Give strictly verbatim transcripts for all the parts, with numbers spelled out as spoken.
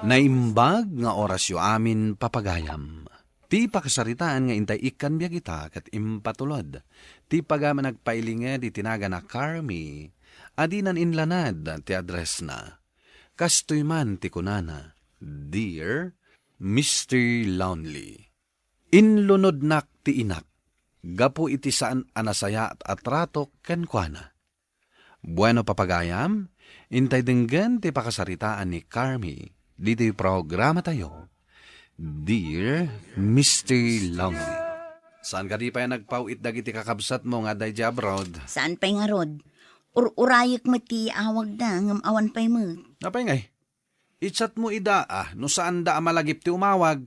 Naimbag nga orasyo amin, papagayam. Ti pakasaritaan nga intay ikkan biag ita ket impatulod ti pagayam a nagpailinged iti nagan a Carmi a dinan inlanad ti addressna. Kastoy man ti kunana, "Dear Mister Lonely, inlunodnak ti inak gapu iti saan a nasayaat a tratok kenkuana." Bueno, papagayam, intay denggen ti pakasaritaan ni Carmi ditoy programatayo, Dear Mister Lonely. Saan kadi pay a nagpaw-it dagiti kakabsatmo nga adda idiay abroad? Saan pay ngarud? Ur-urayek met ti awagda, ngem awan pay met. Apay ngay? I-chat mo ida a no saanda a malagip ti umawag.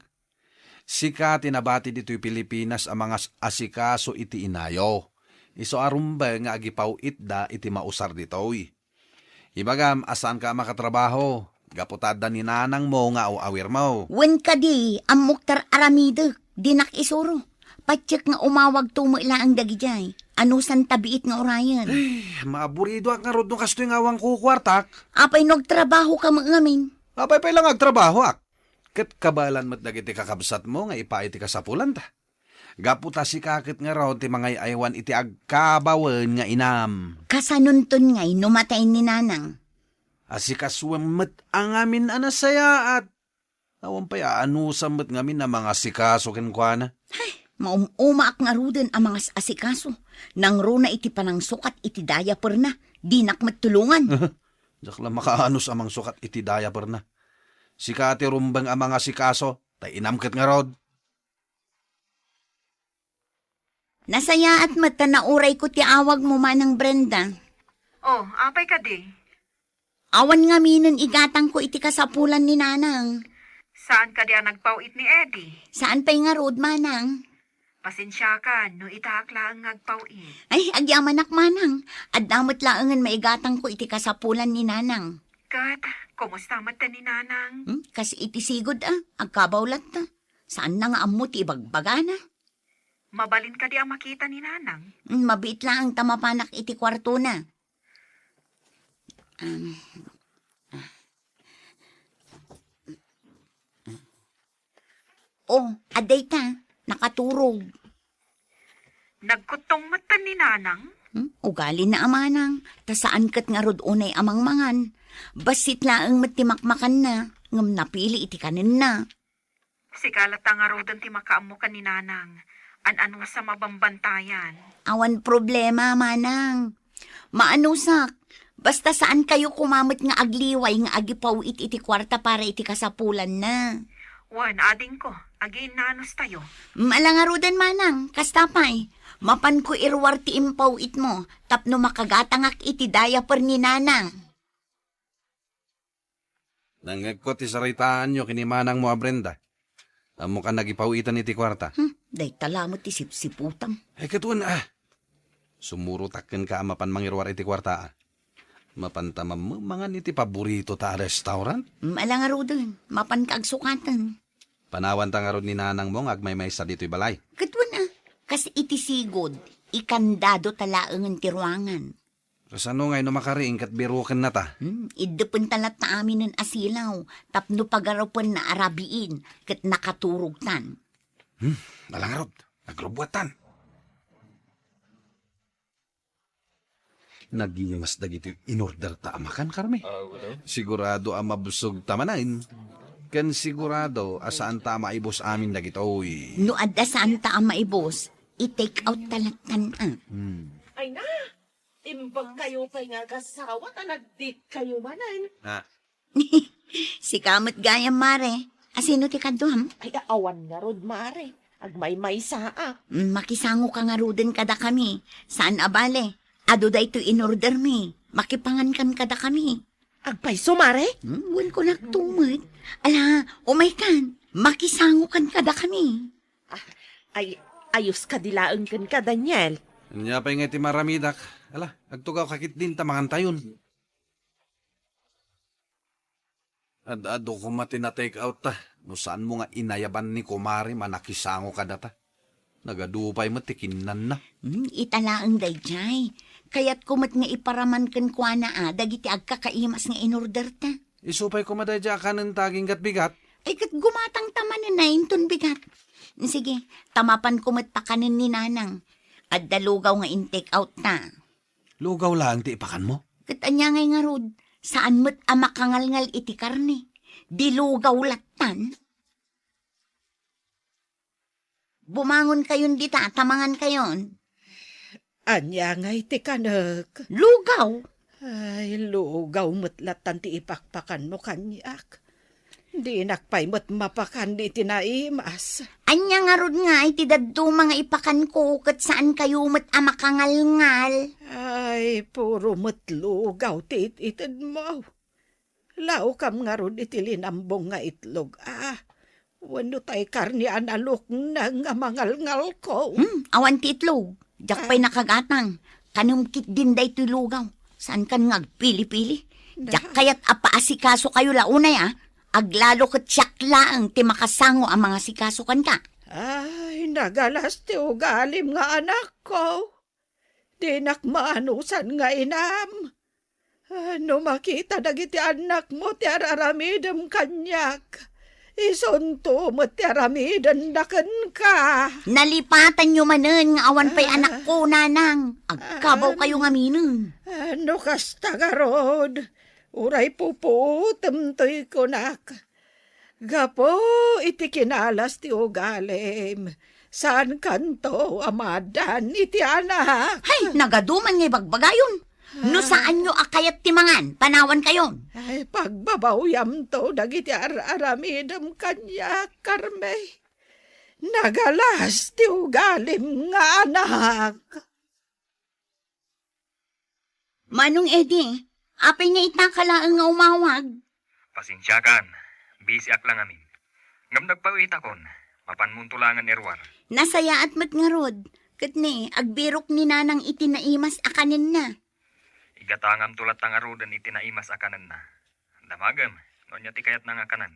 Sika ti nabati ditoy Pilipinas a mangas-asikaso iti inayo. Isu a rumbeng nga agipaw-itda iti mausar ditoy. Ibagam a saanka a makatrabaho, gapu ta adda ni nanangmo nga aw-awirmo. Wen kadi, ammok ti ar-aramidek, dinak isuro. Patiek nga umawagto met laeng dagidiay. Anusan ta biit nga urayen? Ay, maaburidoak ngarud no kastoy nga awan kukuartak. Apay no agtrabahoka met ngamin? Apay pay la nga agtrabahoak. Ket kabaelan met dagiti kakabsatmo nga ipaay ti kasapulanta. Gapu ta sika ket ngarud ti mangay-aywan iti agkabawen nga inam. Kasanonton ngay no matayen ni nanang? Asikasuem met a ngamin a nasayaat. Awan pay aanusam met ngamin a mangasikaso kenkuana. Ay, maum-umaak ngaruden a mangas-asikaso. Nangruna iti panangsukat iti diaperna. Dinak met tulongan. Diak la makaanus a mangsukat iti diaperna. Sika ti rumbeng a mangasikaso, ta inam ket ngarud. Nasayaat met ta naurayko ti awagmo, Manang Brenda. Oh, apay kadi? Awan ngaminen igatangko iti kasapulan ni Nanang. Saan kadi a nagpaw-it ni Eddie? Saan pay ngarud, Manang? Pasensiakan no itaak laeng nga agpaw-it. Ay, agyamanak, Manang. Adda met laengen maigatangko iti kasapulan ni Nanang. Ket, kumusta met ni Nanang? Hmm, kas iti sigud a, agkabaw latta. Saanna nga ammo ti ibagbagana. Mabalin kadi a makita ni Nanang? Mm, mabiit laeng ta mapanak iti kuartona. Um, oh, adda ita, nakaturog. Nagkuttong met ni Nanang? Hmm? Ugalina a manang, ta saan ket ngarud unay a mangmangan. Bassit laeng met ti makmakanna, ngem napili iti kanenna. Sika latta ngaruden ti makaammo ken ni Nanang. An-anusam a bambantayan. Awan problema, Manang. Maanusak. Basta saan kayo koma met nga agliway nga agipaw-it iti kuarta para iti kasapulanna. Wen, adingko, agiinnanus tayo. Mm, ala ngaruden, Manang. Kasta pay. Mapanko iruar ti impaw-itmo tapno makagatangak iti diaper ni Nanang. Nangngegko ti saritaanyo ken ni manangmo a Brenda. Ammokan nagipaw-itan iti kuarta. Hmm, dayta la met ti sipsiputam. Ay, ket wen, ah. Sumurotak kenka a mapan mangiruar iti kuarta, ah. Mapanta mammangan iti paboritota a restaurant. Hmm, ala ngaruden, mapanka agsukaten. Panawanta ngarud ni nanangmo nga agmaymaysa ditoy balay. Ket wen, ah. Kas iti sigud, ikandadota laengen ti ruangan. Kasano ngay no makariing ket birukennata? Hmm, iddepenta latta aminen a silaw, tapno pagarupenna a rabiin, ket nakaturogtan. Hmm, ala ngarud, nagrubbuattan. Nagimas dagiti inorderta a makan, Carmi. Ah, wala. Sigurado a mabsogta manen. Ken sigurado a saanta a maibus amin dagitoy. No adda saanta a maibus, i-take out ta lattan, ah. Hmm. Ay na! Imbag kayo pay nga agasawa ta nagdate kayo manen. Ha? Sika met gayam, Mare. Asino ti kaduam? Ay, awan ngarud, Mare. Agmaymaysaak. Mm, makisangoka ngaruden kadakami. Saan a bale? Adu daytoy inordermi. Makipangankan kadakami. Agpayso, Mare? Hmm, wen, kunak tumet. Ala, umaykan. Makisangokan kadakami. Ah, ay, ayos kadi laeng kenka, Daniel. Ania pay nga iti maramidak? Ala, agtugawka ketdin ta mangantayon. Ad-adu koma ti na-take out ta. No saanmo nga inayaban ni kumare, manakisango kadata. Nagadu pay met ti kinnanna. Hmm, ita laeng daydiay. Kayatko met nga iparaman kenkuana a dagiti agkakaimas nga inorderta. Isu pay koma daydiay a kanen ta agingga't bigat. Ay, ket gumatang ta manen a inton bigat. Sige, ta mapanko met pakanen ni Nanang. Adda lugaw nga in-take out ta. Lugaw laeng ti ipakanmo? Ket ania ngay ngarud, saan met a makangalngal iti karne. Di lugaw lattan. Bumangon kayon dita, ta mangan kayon. Ania ngay ti kanek? Lugaw. Ay, lugaw met lattan ti ipakpakanmo kaniak. Dinak pay met mapakan iti naimas. Ania ngarud ngay ti dadduma nga ipakanko ket saan kayo met a makangalngal? Ay, puro met lugaw ti it-itedmo. Laukam ngarud iti linambong nga itlog, a. Wenno tay karne a nalukneng a mangalngalko. Hmm, awan ti itlog. Diak pay nakagatang. Kanem ketdin daytoy lugaw. Saankan nga agpili-pili. Diak kayat a paasikasokayo la unay, a. Aglalo ket siak laeng ti makasango a mangasikaso kenka. Ay, nagalas ti ugalim nga anakko. Dinak maanusan nga inam. Ah, no makita dagiti annakmo ti ar-aramidem kaniak, isunto met ti aramidenda kenka. Nalipatanyo manen nga awan pay anakko, Nanang. Agkabaw kayo ngaminen. Ah, no kasta garud, uray puputem toy kunak. Gapu iti kinalas ti ugalim, saankanto a maaddaan iti anak. Hay, nagaduman nga ibagbagayon. No saanyo a kayat ti mangan, panawan kayon. Ay, pagbabawyamto dagiti ar-aramidem kaniak, Carme. Nagalas ti ugalim nga anak. Manong Eddie, apay nga ita ka laeng nga umawag? Pasensiakan, busy ak la ngamin. Ngem nagpawitakon, mapanmonto laengen iruar. Nasayaat met ngarud, ket ni, agbirok ni Nanang iti naimas a kanenna. Igatangamto latta ngaruden iti naimas a kanenna. Damagem, no ania ti kayatna nga kanen.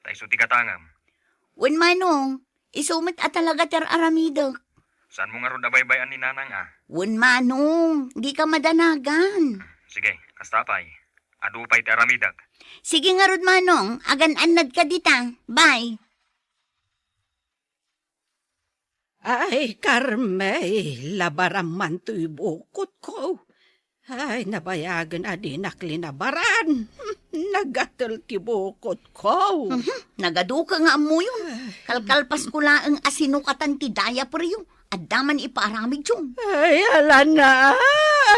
Ta isu ti gatangem. Wen manong, isu met a talaga ti ar-aramidek. Saanmo ngarud a baybay-an ni Nanang a? Wen manong, dika madanagan. Sige, kasta pay. Adu pay ti aramidek. Sige ngarud manong, agan-annadka dita. Bye. Ay, Carme, labaram man toy bukotko. Ay, nabayagen a dinak linabaran. Nagatel ti bukotko. Mhm, nagaduka nga ammoyon. Ay. Kalkalpasko laeng a sinukatan ti diaperyo. Adda man ipaaramidyo. Ay, alana,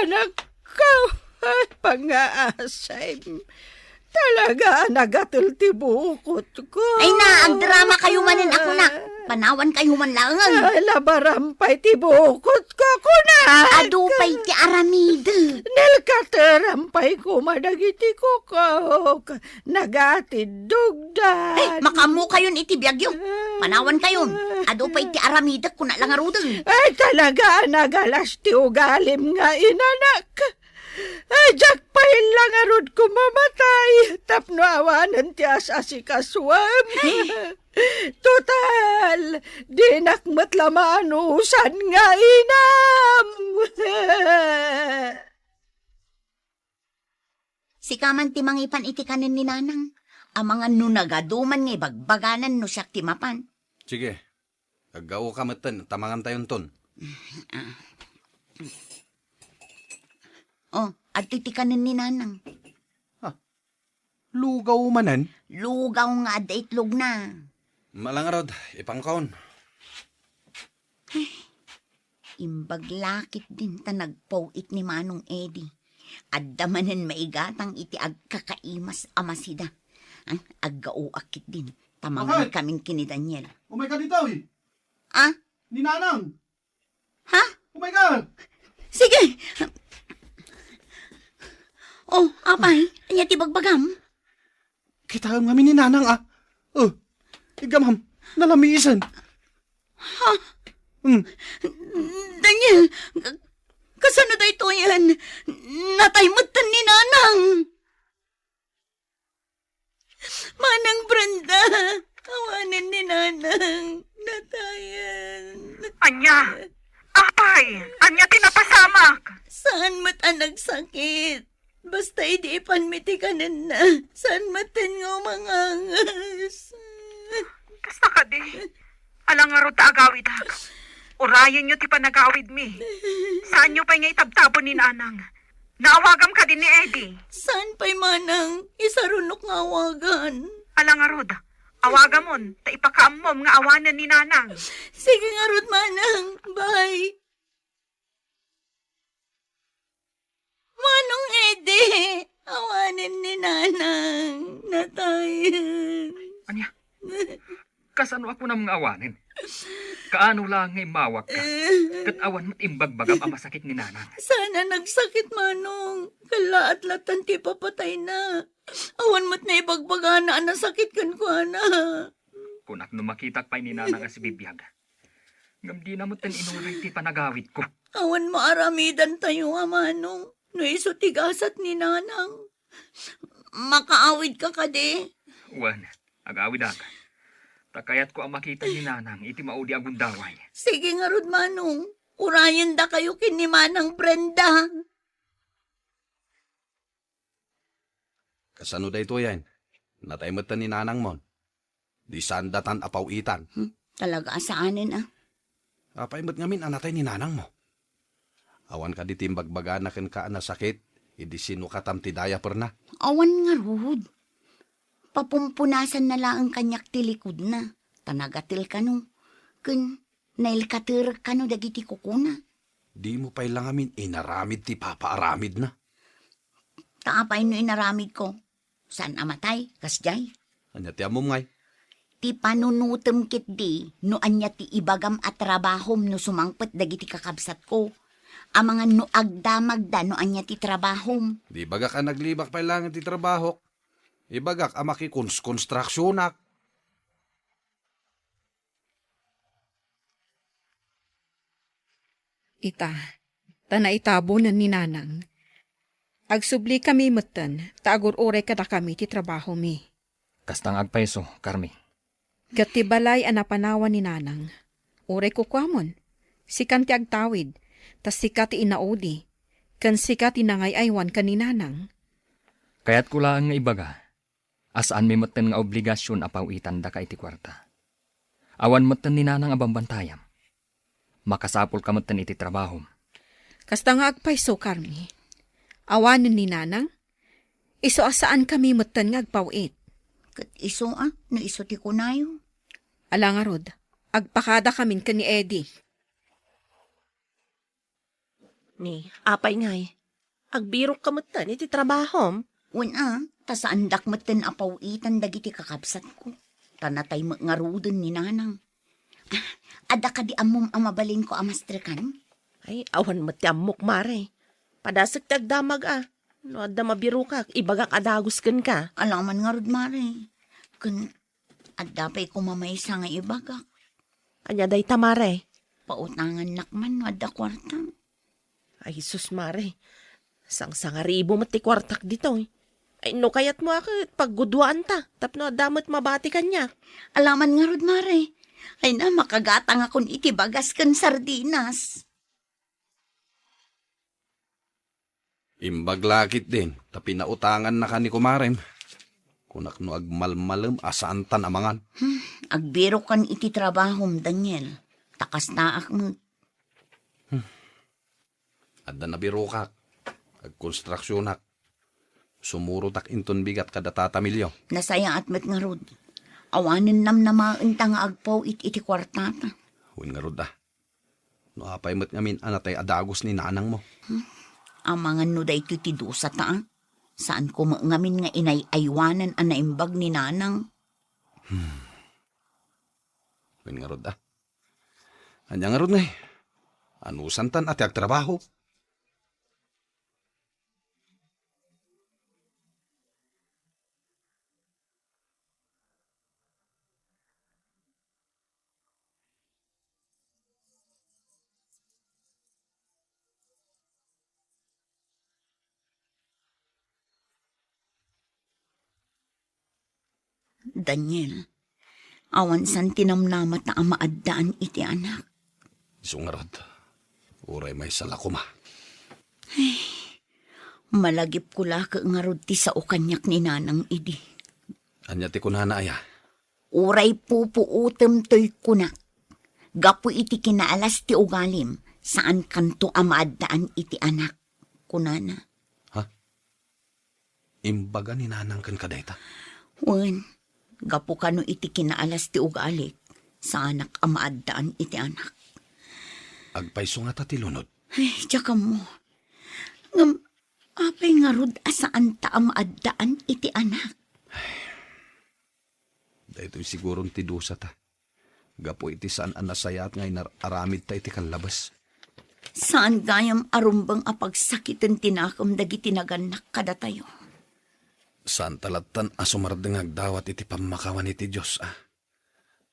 anakko. Ay, pangaasem. Talaga a nagatel ti bukotko. Ay na, agdrama kayo manen a kunak. Panawan kayo man laengen. Ay, labaram pay ti bukotko, kunak. Adu pay ti aramidek. Nilkateram pay koma dagiti kukok. Nagatiddogdan. Ay, makaammo kayon iti biagyo. Panawan kayon. Adu pay ti aramidek, kuna la ngaruden. Ay, talaga a nagalas ti ugalim nga inanak. Ay, diak pay la ngarud koma matay tapno awanen ti as-asikasuem. Ay. Total, dinak met la maanusan nga inam. Sika man ti mangipan iti kanen ni Nanang. Amangan no nagaduman nga ibagbaganan no siak ti mapan. Sige. Aggaoka metten, ta mangantayonton. Ah. Oh, adtoy ti kanen ni Nanang. Ah, lugaw manen? Lugaw nga adda itlogna. Malangarod, ipangkaon. Imbag la ketdin ta nagpaw-it ni Manong Eddie. Adda manen maigatang iti agkakaimas a masida. Ah, aggaoak ketdin. Tamangan kamin ken ni Daniel. Umay ka ditoy. Ah? Ni Nanang. Ha? Umay ka. Sige. Oh, apay, ania ti bagbagam? Kitaem ngamin ni Nanang, ah. Oh, iggamam, nalamisan. Ha? Hmm. Daniel, ka-, kasano daytoyen? Natay metten ni Nanang. Manang Brenda, awanen ni Nanang, natayen. Ania? Apay, ania ti napasamak? Saan met a nagsakit? Basta idi ipanmi ti kanenna, saan metten nga umangangas. Kasta kadi, ala ngarud ta agawidak. Urayenyo ti panagawidmi. Saanyo pay nga itabtabon ni Nanang. Naawagam kadi ni Eddie. Saan pay manang isarunok nga awagan? Ala ngarud, awagamon, ta ipakaammom nga awanen ni Nanang. Sige ngarud, manang. Bye. Manong Eddie, awanen ni Nanang. Natayen. Ania? Kasano a kunam nga awanen? Kaano laeng nga immawagka? Ket awan met imbagbagam a masakit ni Nanang. Sana nagsakit, Manong. Kallaat latan ti ipapatayna. Awan met naibagbagana a nasakit kenkuana. Kunak no makitak pay ni Nanang a sibibiag. Ngem dina metten inuray ti panagawidko. Awan maaramidantayo a Manong no isu ti gasat ni Nanang. Makaawidka kadi? Wen, agawidak. Ta kayatko a makita ni Nanang iti maudi a gundaway. Sige ngarud, Manong. Urayendakayo ken ni Manang Brenda. Kasano daytoyen? Natay metten ni nanangmon. Di saan datan a paw-itan. Hmm, talaga a saanen, a. Apay met ngamin a natay ni nanangmo? Awan kadi ti imbagbagana kenka a nasakit idi sinukatam ti diaperna? Awan ngarud. Papumpunasanna laeng kaniak ti likudna, ta nagatel kano, ken nailkaterek kano dagiti kukuna. Dimo pay la ngamin inaramid ti papaaramidna. Ta apay no inaramidko? Saan a matay, kasdiay? Ania ti ammom ngay? Ti panunotem ketdi no ania ti ibagam a trabahom no sumangpet dagiti kakabsatko. Amangan no agdamagda no ania ti trabahom. Di bagak a naglibak pay laeng ti trabahok. Ibagak a makikons-, konstruksionak. Ita, ta naitabonen ni Nanang. Agsublikami metten ta agur-uray kadakami ti trabahomi. Kasta nga agpayso, Carmi. Ket ti balay a napanawan ni Nanang, uray kukuamon, sikan ti agtawid, ta sika ti inaudi, ken sika ti nangay-aywan ken ni Nanang. Kayatko laeng nga ibaga, a saanmi metten nga obligasion a paw-itan daka iti kuarta. Awan metten ni Nanang a bambantayam. Makasapulka metten iti trabahom. Kasta nga agpayso, Carmi. Awanen ni Nanang, isu a saankami metten nga agpaw-it. Ket isu a, no isu ti kunayo. Ala ngarud, agpakadakamin ken ni Eddie. Ni, apay ngay, agbirokka metten iti trabahom? Wen a, ta saandak metten a paw-itan dagiti kakabsatko. Ta natay met ngaruden ni Nanang. Ah, adda kadi ammom a mabalinko a mastrekan? Ay, awan met ti ammok, Mare. Padasek ti agdamag a. No adda mabirokak, ibagak a dagus kenka. Alaman ngarud, Mare. Ken adda pay koma maysa nga ibagak. Ania dayta, Mare? Pautangannak man no adda kuarta. Ay, sus, Mare. Sangsangaribo met ti kuartak ditoy. Ay, no kayatmo a ket pagguduaanta tapno adda met mabati kaniak. Alaman ngarud, Mare. Ay na, makagatangakon iti bagas ken sardinas. Imbag la ketdin, ta pinautangannaka ni kumarem. Kunak no agmalmalem a saantan a mangan. Hmm, agbirokan iti trabahom, Daniel. Ta kastaak met. Hmm. Adda nabirokak. Agkonstruksionak. Sumurotak inton bigat kada Tata Emilio. Nasayaat met ngarud. Awanen namnamaenta nga agpaw-it iti kuartata. Wen ngarud a. No apay met ngamin a natay a dagus ni nanangmo? Hmm. Amangan no daytoy ti dusata, a? Saanko met ngamin nga inay-aywanan a naimbag ni nanang. Hmm. Wen ngarud a. Ania ngarud ngay? Anusantan a ti agtrabaho? Daniel, awan san ti namnamata a maaddaan iti anak. Isu ngarud, uray maysa la koma. Ay, Malagipko la ket ngarud ti sao kaniak ni Nanang idi. Ania ti kunana, aya? Uray pupuotem toy kunak, gapu iti kinaalas ti ugalim, saankanto a maaddaan iti anak, kunana. Ha? Imbaga ni Nanang kenka dayta? Wen, gapu kano iti kinaalas ti ugalik, saanak a maaddaan iti anak. Agpayso ngata ti lunod? Ay, diak ammo. Ngem, apay ngarud a saanta a maaddaan iti anak? Daytoy siguron ti dusata. Gapu iti saan a nasayaat nga inar-aramidta iti kallabas. Saan gayam a rumbeng a pagsakiten ti nakem dagiti nagannak kadatayo. Saanta lattan a sumardeng nga agdawat iti pammakawan iti Dios, a.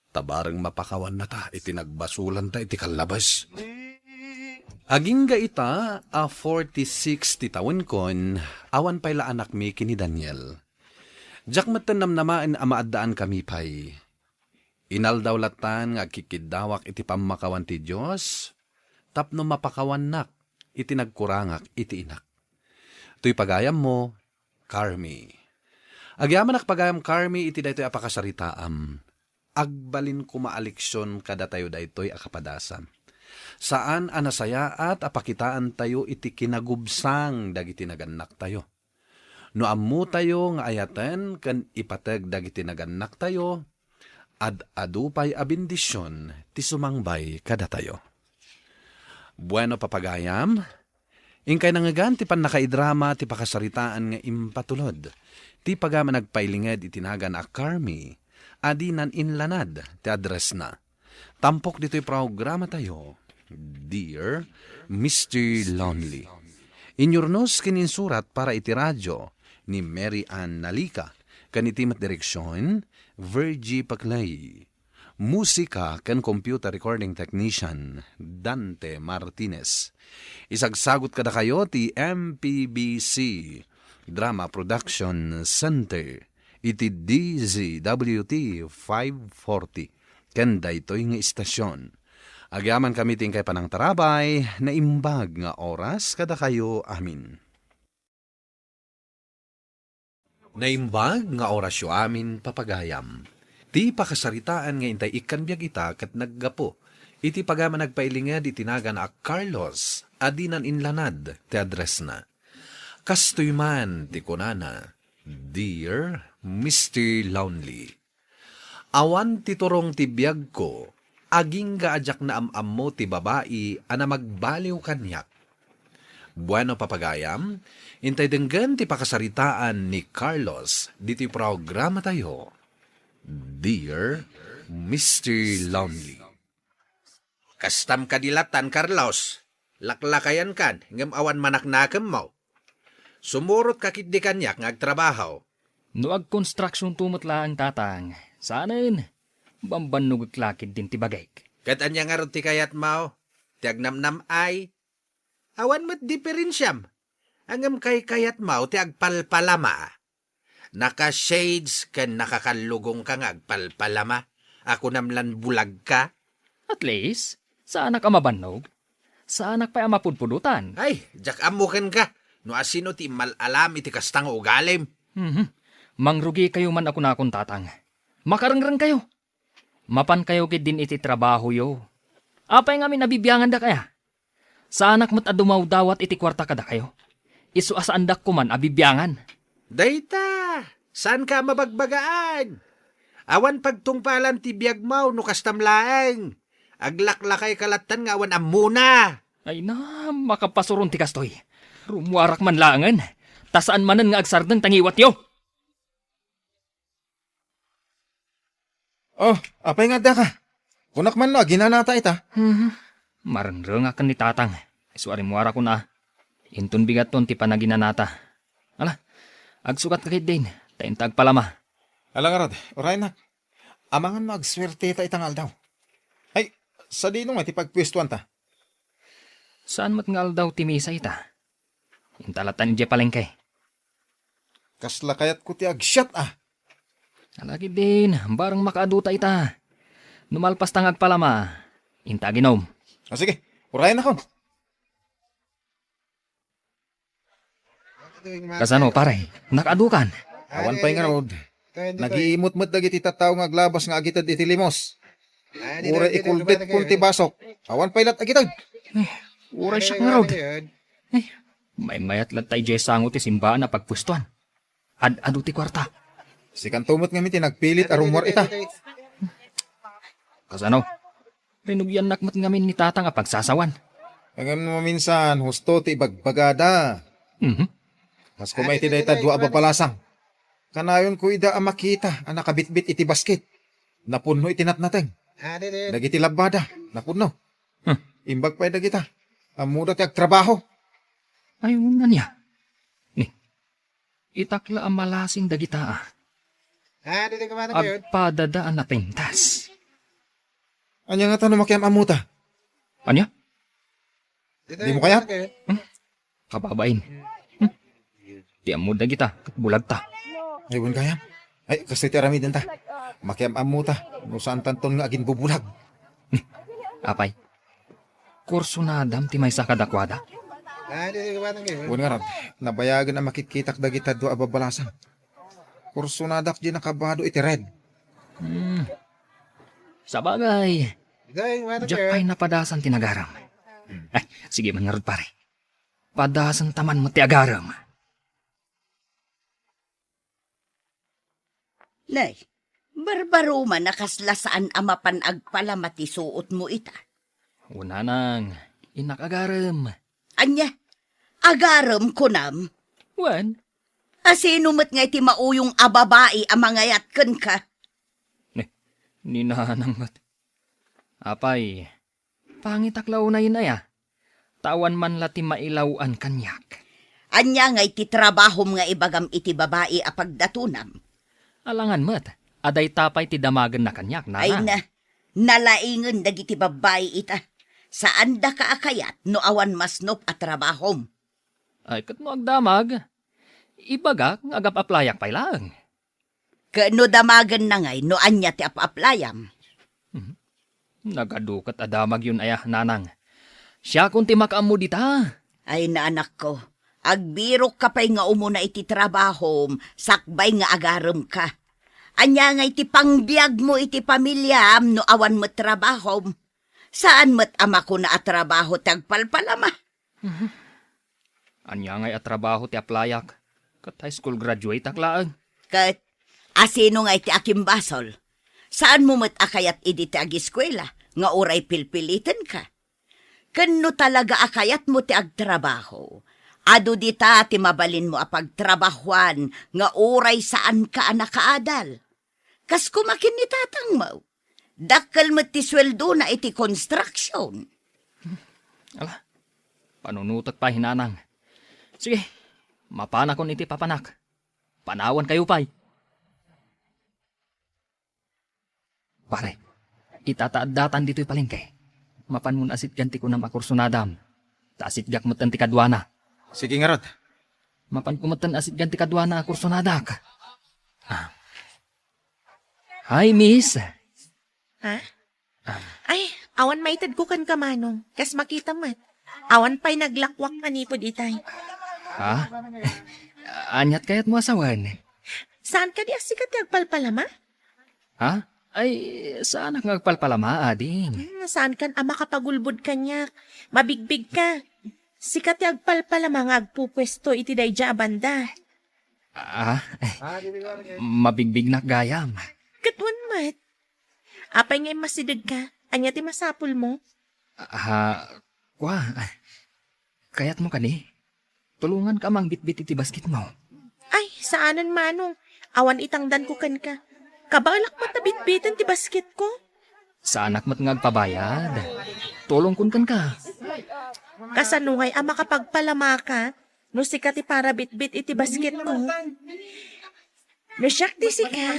Ta bareng mapakawannata iti nagbasolanta iti kallabas. Agingga ita a forty-six ti tawenkon, awan pay la anakmi ken ni Daniel. Diak metten namnamaen a maaddaankami pay. Inaldaw lattan nga agkikkiddawak iti pammakawan ti Dios tapno mapakawannak iti nagkurangak iti inak. Toy pagayammo, Carmi. Agyamanak pagayam, Carmi, iti daytoy a pakasaritaam. Agbalin koma a leksion kadatayo daytoy a kapadasam. Saan a nasayaat a pakitaantayo iti kinagubsang dagiti nagannaktayo. No ammotayo nga ayaten ken ipateg dagiti nagannaktayo, ad-adu pay a bendision ti sumangbay kadatayo. Bueno, papagayam, inkay nangngegan ti pannakaidrama ti pakasaritaan nga impatulod ti pagayam a nagpailinged iti nagan a Carmi a dinan inlanad ti addressna. Tampok ditoy programatayo, Dear Mister Lonely. Inyurnos ken insurat para iti radio ni Mary Ann Nalica, ken iti met direksion, Virgie Paclay. Musika ken computer recording technician, Dante Martinez. Isagsagot kadakayo ti M P B C Drama Production Center iti D Z W T five forty ken daytoy nga istasion. Agyamankami ti inkay panangtarabay, naimbag nga oras kadakayo amin. Naimbag nga orasyo amin, papagayam. Ti pakasaritaan nga intay ikkan biag ita ket naggapu iti pagayam a nagpailinged iti nagan a Carlos a dinan inlanad ti addressna. Kastoy man ti kunana, Dear Mister Lonely, awan ti turong ti biagko, agingga a diak naam-ammo ti babai a namagbaliw kaniak. Bueno, papagayam, intay denggen ti pakasaritaan ni Carlos ditoy programatayo, Dear Mister Lonely. Kastam kadi lattan, Carlos? Laklakayankan, ngem awan manaknakemmo. Sumurotka ketdi kaniak nga agtrabaho. No agkonstruksionto met laeng, tatang, saanen, bambannogek la ketdin ti bagik. Ket ania ngarud ti kayatmo? Ti agnamnam-ay? Awan met diferensiam. Ngem kaykayatmo ti agpalpalama. Naka-shades ken nakakallugongka nga agpalpalama. A kunam lan bulagka. At least, saanak a mabannog. Saanak pay a mapudpudotan. Ay, diak ammo kenka no asino ti immal-alam iti kasta nga ugalim. Mhm. Mangrugikayo man a kunakon, tatang. Makarengrengkayo. Mapankayo ketdin iti trabahoyo. Apay ngamin a bibiangandaka aya? Saanak met a dumawdawat iti kuarta kadakayo. Isu a saandak koman a bibiangan. Dayta, saanka a mabagbagaan. Awan pagtungpalan ti biagmo no kastam laeng. Aglaklakayka lattan nga awan ammona. Ay na, makapasuron ti kastoy. Rummuarak man laengen, ta saan manen nga agsardeng ta ngiwatyo. Oh, apay nga addaka? Kunak man no aginanata ita? Hmm, marengrengak ken ni tatang. Isu a rimmuarakon a. Inton bigatton ti panaginanata. Ala, agsukatka ketdin, ta inta agpalama. Ala ngarud, urayennak. Amangan no agsuerteta ita nga aldaw. Ay, sadino nga ti pagpuestuanta? Saan met nga aldaw ti misa ita? Inta lattan idiay palengke. Kasla kayatko ti agsiat a. Ala ketdin, bareng makaaduta ita. No malpasta nga agpalama, inta aginom. Ah, sige, urayennakon. Kasano, pare? Nakadukan? Awan pay ngarud. Nagiimot met dagiti tattao nga aglabas nga agited iti limos. Uray ikulbitkon ti basok. Awan pay lat agited. Eh, uray siak ngarud. Eh, maymayat latta idiay sango ti simbaan a pagpuestoan. Ad-adu ti kuarta. Sikanto met ngamin ti nagpilit a rummuar ita. Kasano? Rinugiannak met ngamin ni Tatang a pagsasawan. Ngem maminsan, husto ti ibagbagada. Mhm. Kas koma iti dayta dua a babalasang. Kanayonko ida a makita a nakabitbit iti basket. Napunno iti natnateng. Dagiti labbada, napunno. Hmm. Imbag pay dagita. Ammoda ti agtrabaho. Ay, ania? Ni, itak la a malasing dagita, ah. Agpadada a napintas. Ania ngata no makiam-ammota? Ania? Dimo kayat? Hmm? Kababain. Hmm? Ti ammod dagita, ket bulagta. Ay, wen gayam. Ay, kastoy ti aramidenta. Makiam-ammota, no saantanton nga aginbubulag. Apay, kursunadam ti maysa kadakuada? Wen ngarud, nabayagen a makitkitak dagita dua a babalasang. Kursunadak diay nakabado iti red. Hmm. Sabagay, diak pay napadasan ti nagaram. Ay, sige man ngarud, pare. Padasenta man met ti agaram. Nay, barbaro man a kasla saan a mapan agpalama ti suotmo ita. Unanang, innak agarem. Ania? Agarem, kunam? Wen. A sino met ngay ti mauyong a babai a mangayat kenka? Ni, ni nanang met. Apay, pangitak la unay, Nay, a. Ta awan man la ti mailaw-an kaniak. Ania ngay ti trabahom nga ibagam iti babai a pagdatonam? Alangan met, a dayta pay ti damagenna kaniak, nanang. Ay na, nalaingen dagiti babbai ita. Saandaka a kayat no awan masnop a trabahom. Ay, ket no agdamag, ibagak nga agap-aplayak pay laeng. Ket no damagenna ngay, no ania ti ap-aplayam? Mhm. Nagadu ket a damagyon aya, nanang. Siakon ti makaammo dita. Ay, anakko, agbirokka pay nga umuna iti trabahom, sakbay nga agaremka. Ania ngay ti pangbiagmo iti pamiliam no awan met trabahom? Saan met a makuna a trabaho ti agpalpalama? Mhm. Ania ngay a trabaho ti aplayak? Ket high school graduate-ak laeng. Ket asino ngay ti akimbasol? Saanmo met a kayat idi ti agiskuela nga uray pilpilitenka? Ken no talaga a kayatmo ti agtrabaho, adu dita ti mabalinmo a pagtrabahoan nga uray saanka a nakaadal. Kas koma ken ni tatangmo. Dakkel met ti sueldona iti construction. Ala, panunotek pay, nanang. Sige, mapanakon iti papanak. Panawankayo pay. Pare, ita ta addatan ditoy palengke. Mapanmon a sitgan ti kunam a kursunadam. Ta asitgak metten ti kaduana. Sige ngarud. Mapanko metten a sitgan ti kaduana a kursunadak. Ah. Hi, miss. Ha? Ah. Ay, awan maitedko kenka, Manong. Kas makita met. Awan pay naglakuak manipud itay. Ha? Aniat kayatmo a sawen? Saan kadi a sika ti agpalpalama? Ha? Ay, saanak nga agpalpalama, ading. Hmm, saan kan a makapagulbod kaniak. Mabigbig ka. Sika ti agpalpalama nga agpupuesto iti daydiay a banda. Ah, mabigbignak gayam. Ket wen met. Apay nga immasidegka? Ania ti masapulmo? Ah, kua, kayatmo kadi? Tulonganka a mangbitbit iti basketmo. Ay, saanen, Manong. Awan itangdanko kenka. Kabaelak met a bitbiten ti basketko. Saanak met nga agpabayad. Tulongkon kenka. Kasano ngay a makapagpalamaka no sika ti parabitbit iti basketko? No siak ti sika,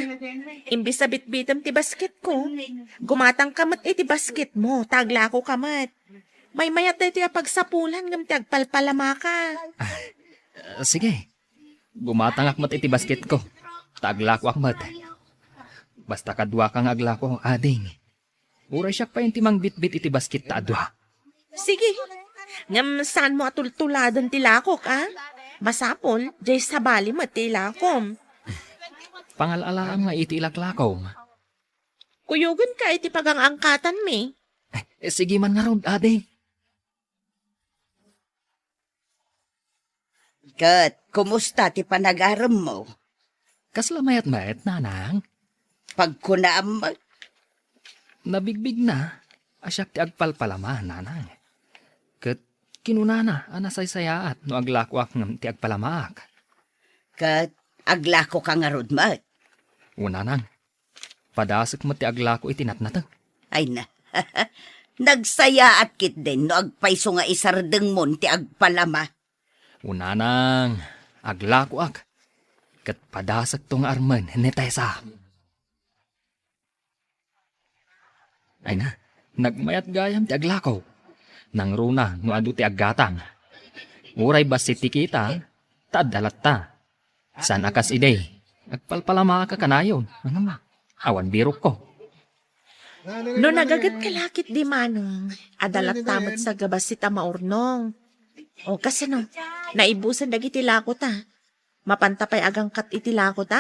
imbes a bitbitem ti basketko, gumatangka met iti basketmo, ta aglakoka met. Maymayat daytoy a pagsapulan ngem ti agpalpalamaka. Ah, sige. Gumatangak met iti basketko, ta aglakoak met. Basta kaduaka nga aglako, ading. Uray siak pay ti mangbitbit iti basket ta adua. Sige. Ngem saanmo a tultuladen ti lakok, a? Masapul, jay sabali met ti ilakom. Pangal-alaam nga iti ilaklakom. Kuyogenka iti pagang-angkatanmi. Eh, sige man ngarud, adi. Ket, kumusta ti panagaremmo? Kasla mayat met, nanang. Pagkunaam met. Nabigbigna a siak ti agpalpalama, nanang. Ket kinunana a nasaysayaat no aglakoak ngem ti agpalamaak. Ket aglakoka ngarud met? O, nanang. Padasek met ti aglako iti natnateng. Ay na. Nagsayaat ketdin no agpayso nga isardengmon ti agpalama. O, nanang, aglakoak. Ket padasekto nga armen ni Tessa. Ay na, nagmayat gayam ti aglako. Nangruna no adu ti aggatang. Uray bassit ti kita, ta adda latta. Saan a kas idi, agpalpalamaak kanayon. Ano nga? Awan birokko. No nagaget ka lakit di manong, adda latta met sa gabassit a maurnong. O, kasano? Naibusen dagiti lakota. Mapanta pay agangkat iti lakota?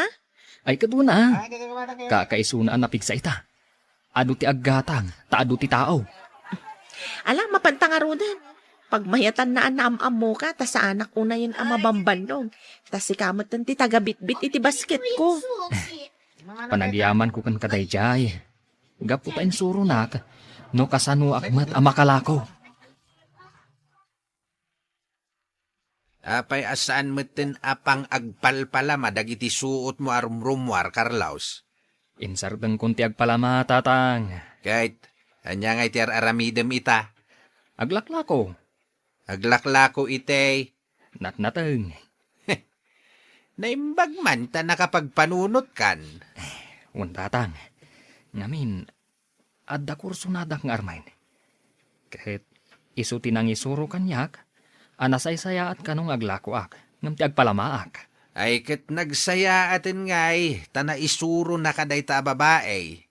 Ay, kaduna. Kakaisuna a napigsa ita. Adu ti aggatang, ta adu ti tao. Ala, mapanta ngaruden. Pagmayatanna a naam-ammoka, ta saanak unayen a mabambannog. Ta sika metten ti tagabitbit iti basketko. Panagyamanko kenka daydiay. Gapu ta insuronak, no kasanoak met a makalako. Apay a saan metten a pang-agpalpalama dagiti suotmo a rumrummuar, Carlos? Insardengkon ti agpalama, Tatang. Ket, ania ngay ti ar-aramidem ita? Aglaklako. Aglaklako iti natnateng. Naimbag man ta nakapagpanunotkan. Wen, Tatang. Ngamin, adda kursonadak nga armen. Ket isu ti nangisuro kaniak a nasaysayaat kano nga aglakoak ngem ti agpalamaak. Ay ket nagsayaaten ngay ta naisuronaka dayta a babai.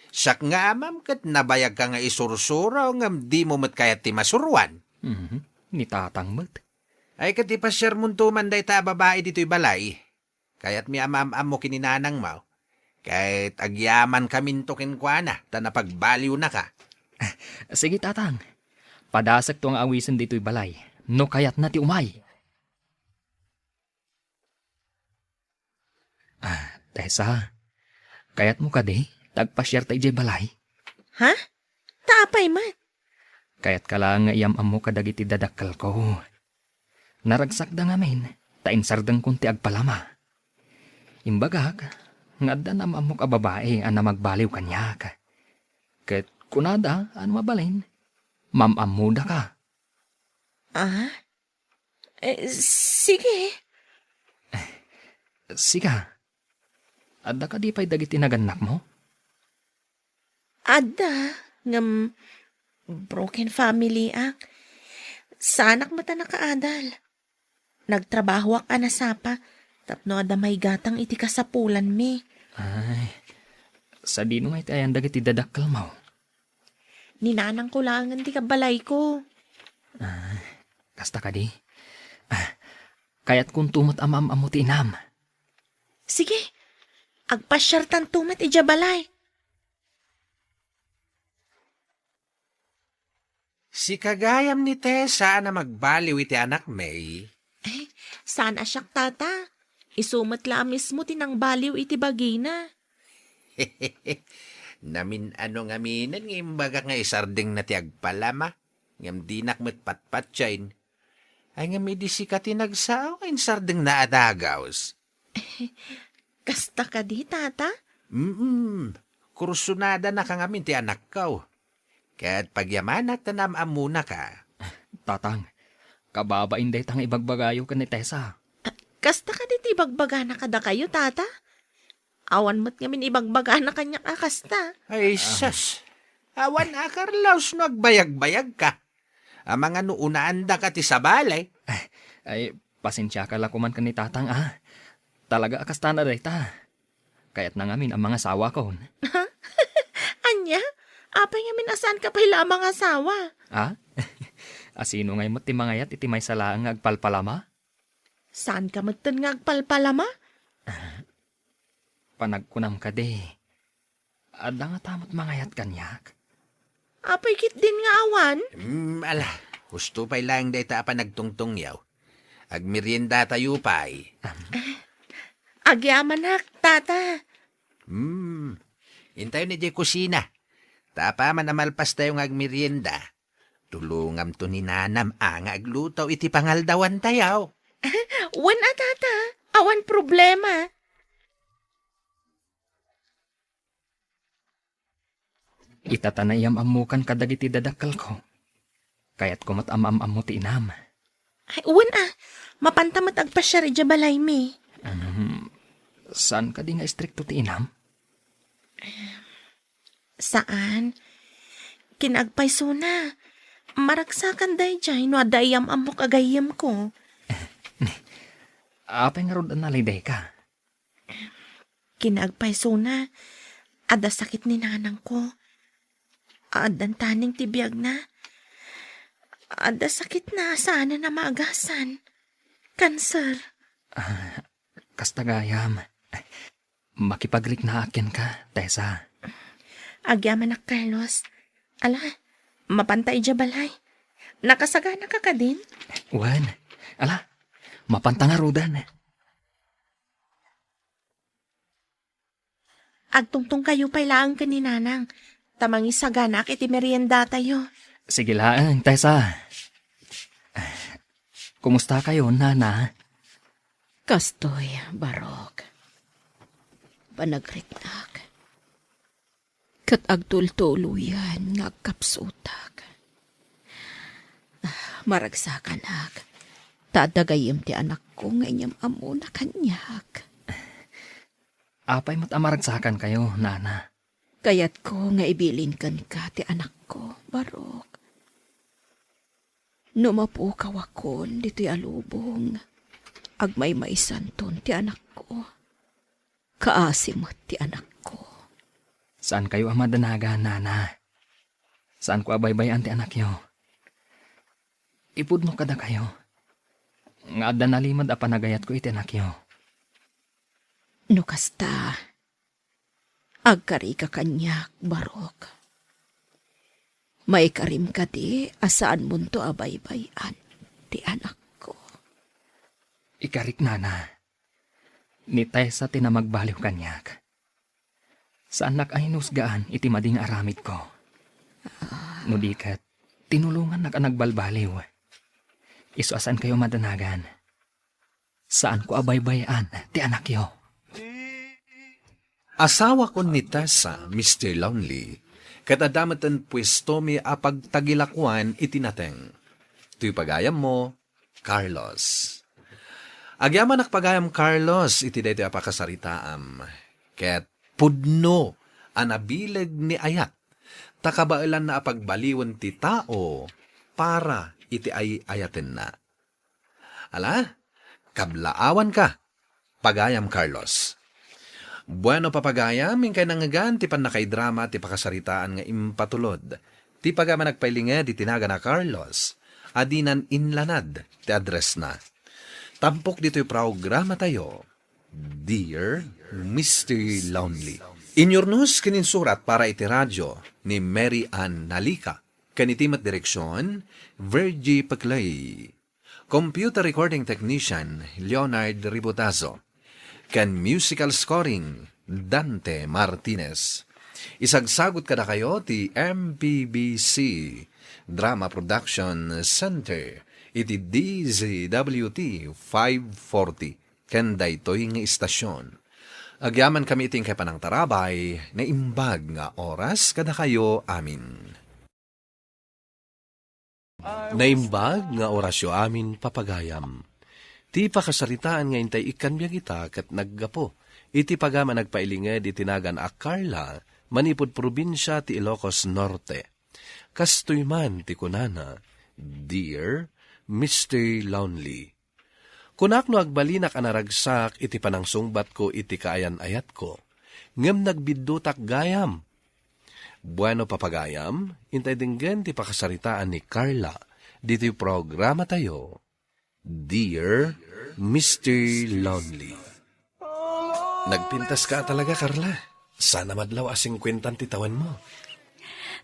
Siak nga amam ket nabayagka nga isursuro ngem dimo met kayat ti masuroan. Mhm. Ni Tatang met. Ay ket ipasiarmonto man dayta a babai ditoy balay. Kayatmi a maam-ammo ken ni nanangmo. Ket agyamankaminto kenkuana ta napagbaliwnaka. Sige, Tatang. Padasekto nga awisen ditoy balay no kayatna ti umay. Ah, Tessa, kayatmo kadi ta agpasiarta idiay balay? Ha? Ta apay met? Kayatka laeng nga iyam-ammo kadagiti dadakkelko. Naragsakda ngamin ta insardengkon ti agpalama. Imbagak nga adda naam-ammok a babai a namagbaliw kaniak. Ket kunada a no mabalin, maam-ammodaka. Ah? Eh, sige. Sika, adda kadi pay dagiti nagannakmo? Adda, ngem broken family ak. Saanak met a nakaadal. Nagtrabahoak a nasapa tapno adda maigatang iti kasapulanmi. Ay, sadino nga iti ayan dagiti dadakkelmo? Ni nanangko laengen ti kabalayko. Ah, kasta kadi? Ah, kayatkonto met a maam-ammo ti inam. Sige, agpasiartanto met idiay balay. Sika gayam ni Tessa a namagbaliw iti anakmi. Eh, saan a siak, tata? Isu met la a mismo ti nangbaliw iti bagina. Namin-ano ngaminen nga imbagak nga isardengna ti agpalama, ngem dinak met patpatien. Ay, ngem idi sika ti nagsao nga insardengna a dagus. Kasta kadi, tata? Mm, kursonadanaka ngamin ti anakko. Ket pagyamanak ta naam-ammonaka. Tatang, kababain dayta nga ibagbagayo ken ni Tessa. Kasta kadi ti ibagbagana kadakayo, tata? Awan met ngamin ibagbagana kaniak a kasta. Ay, sus. Awan a, Carlos, no agbayagbayagka. Amangan no unaandaka ti sabali. Ay, pasensiaka la koman ken ni Tatang, a. Talaga a kastana dayta. Kayatna ngamin a mangasawakon. Ania? Apay ngamin a saanka pay la a mangasawa? A? A sino ngay met ti mangayat iti maysa laeng nga agpalpalama? Saanka metten nga agpalpalama? Panagkunam kadi, adda ngata met mangayat kaniak? Apay ketdin nga awan? Hmm, ala, husto pay laeng dayta a panagtungtungyaw. Agmeriendatayo pay. Agyamanak, tata. Hmm, intayon idiay kusina. Ta apaman a malpastayo nga agmerienda, tulongamto ni nanam a nga agluto iti pangaldawantayo. Wen a, tata, awan problema. Ita ta naiyam-ammokan kadagiti dadakkelko. Kayatko met a maam-ammo ti inam. Ay, wen a, mapanta met agpasiar idiay balaymi. Saan kadi nga istrikto ti inam? Saan. Kinaagpaysona, maragsakan daydiay no adda iyam-ammok a gayyemko. Apay ngarud a nalidayka? Kinaagpaysona, adda sakit ni nanangko. Addan taning ti biagna. Adda sakitna a saanen a maagasan. Kanser. Ah, kasta gayam. Makipagriknaak kenka, Tessa. Agyamanak, Carlos. Ala, mapanta idiay balay. Nakasaganaka kadin? Wen. Ala, mapanta ngaruden. Agtungtongkayo pay laeng ken ni Nanang, ta mangisaganaak iti meriendatayo. Sige laeng, Tessa. Kumustakayo, Nana? Kastoy, Barok. Panagriknak. Ket agtultuloyan nga agkapsutak. Ah, maragsakanak. Ta adda gayyem ti anakko nga inyam-ammona kaniak. Apay met a maragsakankayo, Nana? Kayatko nga ibilin kenka ti anakko, Barok. No mapukawakon ditoy a lubong, agmaymaysanton ti anakko. Kaasi met ti anakko. Saankayo a madanagan, Nana. Saanko a baybay-an ti anakyo. Ipudno kadakayo nga adda nalimed a panagayatko iti anakyo. No kasta, agkarika kaniak, Barok. Maikarim kadi a saanmonto a baybay-an ti anakko? Ikarik, Nana. Ni Tessa ti namagbaliw kaniak. Saannak a hinusgaan iti madi nga aramidko. No di ket, tinulongannak a nagbalbaliw. Isu a saankayo madanagan. Saanko a baybay-an ti anakyo. Asawakon ni Tessa, Mister Lonely, ket adda metten puestomi a pagtagilakoan iti nateng. Toy pagayammo, Carlos. Agyamanak pagayam, Carlos, iti daytoy a pakasaritaam. Ket pudno a nabileg ni ayat, ta kabaelanna a pagbaliwen ti tao para iti ay-ayatenna. Ala, kablaawanka, pagayam Carlos. Bueno, papagayam, inkay nangngegan ti pannakaidrama ti pakasaritaan nga impatulod ti pagayam a nagpailinged iti nagan a Carlos a dinan inlanad ti addressna. Tampok ditoy programatayo, Dear Mister Lonely. Inyurnos ken insurat para iti radio ni Mary Ann Nalica, ken iti met direksion, Virgie Peclay. Computer recording technician, Leonard Ributazo. Ken musical scoring, Dante Martinez. Isagsagut kadakayo ti M P B C Drama Production Center iti D Z W T five forty ken daytoy nga istasion. Agyamankami iti inkay panangtarabay, naimbag nga oras kadakayo amin. Naimbag nga orasyo amin, papagayam. Ti pakasaritaan nga intay ikkan biag ita ket naggapu iti pagayam a nagpailinged iti nagan a Carla manipud probinsia ti Ilocos Norte. Kastoy man ti kunana, Dear Mister Lonely. Kunak no agbalinak a naragsak iti panangsungbatko iti kaayan-ayatko, ngem nagbiddutak gayam. Bueno, papagayam, intay denggen ti pakasaritaan ni Carla ditoy programatayo, Dear Mister Lonely. Nagpintas ka talaga, Carla. Sana madlaw a singkuentan ti tawenmo.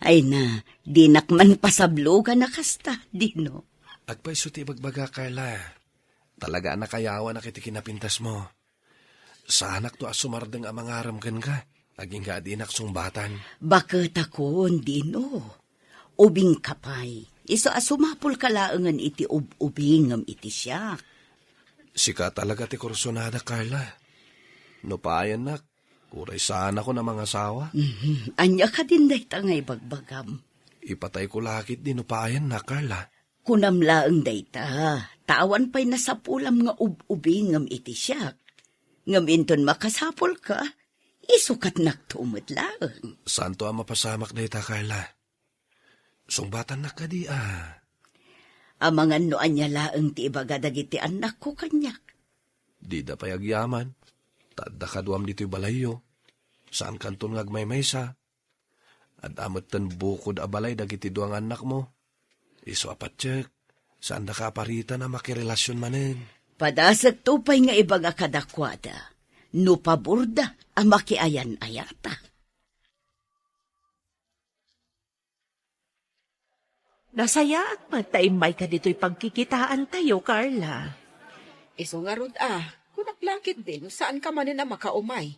Ay na, dinak man pasablogan a kasta, Dino. Agpayso ti ibagbaga, Carla. Talaga a nakayawanak iti kinapintasmo. Saanakto a sumardeng a mangarem kenka, agingga a dinak sungbatan. Baketakon, Dino. Ubingka pay. Isu a sumapulka laengen iti ub-ubingem iti siak. Sika talaga ti kursunada, Carla. No paayannak, uray saanakon a mangasawa. Mhm. Ania kadin dayta nga ibagbagam? Ipatayko la ketdi no paayannak, Carla. Kunam laeng dayta, ta awan pay nasapulam nga ub-ubingem iti siak. Ngem inton makasapulka, isu ket nakto met laeng. Saanto a mapasamak dayta, Carla. Sungbatannak kadi a. Amangan no ania laeng ti ibaga dagiti annakko kaniak. Dida pay agyaman, ta adda kaduam ditoy balayyo. Saankanton nga agmaymaysa. Adda metten bukod a balay dagiti dua nga annakmo. Isu a patiek, saandaka a paritan a makirelasion manen. Padasekto pay nga ibaga kadakuada, no paborda a makiayan-ayata. Nasayaat met ta immayka ditoy pagkikitaantayo, Carla. Isu ngarud a, kunak la ketdi no saanka manen a makaumay.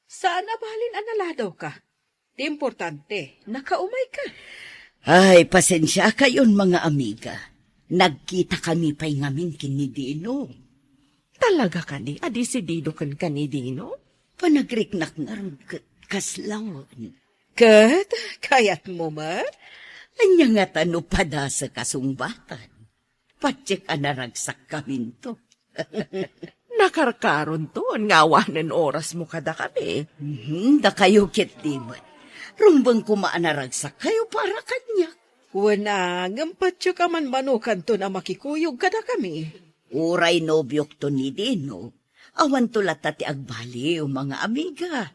Saan a balin a naladawka. Ti importante, nakaumayka. Ay, pasensiakayon, mga amiga. Nagkitakami pay ngamin ken ni Dino. Talaga kadi a desidido kenka ni Dino? Panagriknak ngarud ket kasla wen. Ket kayatmo met? Ania ngata no padasek a sungbatan? Patiek a naragsakkaminto. Nakarkaronton nga awanen orasmo kadakami. Mhm, dakayo ketdi met. Rumbeng koma a naragsakkayo para kaniak. Wen a, ngem patiek a manmanokanton a makikuyog kadakami. Uray nobiokto ni Dino, awanto latta ti agbaliw, mga amiga.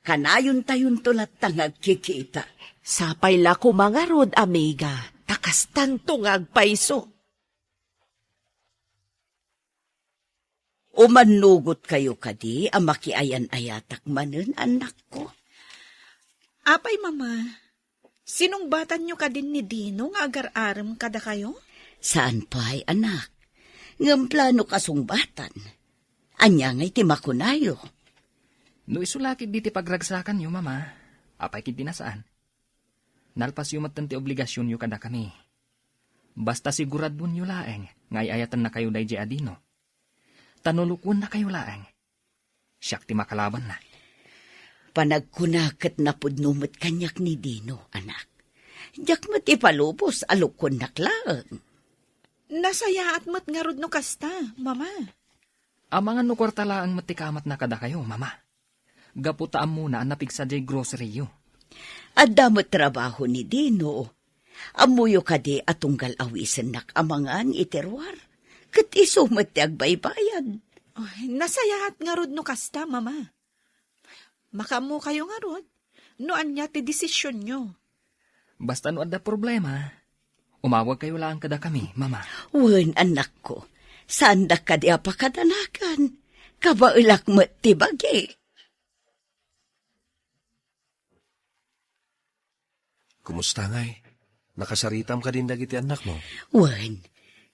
Kanayontayonto latta nga agkikita. Sapay la koma ngarud, amiga, ta kastanto nga agpayso. Umannugotkayo kadi a makiayan-ayatak manen, annakko? Apay, Mama, sinungbatanyo kadin ni Dino nga agar-arem kadakayo? Saan pay, anak. Ngem planok a sungbatan. Ania ngay ti makunayo? No isu la ketdi ti pagragsakanyo, Mama, apay ketdi a saan? Nalpasyo metten ti obligasionyo kadakami. Basta siguradonyo laeng nga ay-ayatennakayo daydiay a Dino. Ta no lukuennakayo laeng, siak ti makalabanna. Panagkuna ket napudno met kaniak ni Dino, anak. Diak met ipalubos a lukuennak laeng. Nasayaat met ngarud no kasta, Mama. Amangan no kuarta laeng met ti kamatna kadakayo, Mama. Gapu ta ammona a napigsa diay groceryyo. Adda met trabaho ni Dino. Ammoyo kadi a tunggal awisennak a mangan iti ruar. Ket isu met ti agbaybayad. Ay, nasayaat ngarud no kasta, Mama. Makaammokayo ngarud no ania ti desisionyo. Basta no adda problema, umawagkayo laeng kadakami, Mama. Wen, annakko, saandak kadi a pakadanagan. Kabaelak met ti bagi. Kumusta ngay? Nakasaritam kadin dagiti annakmo? Wen,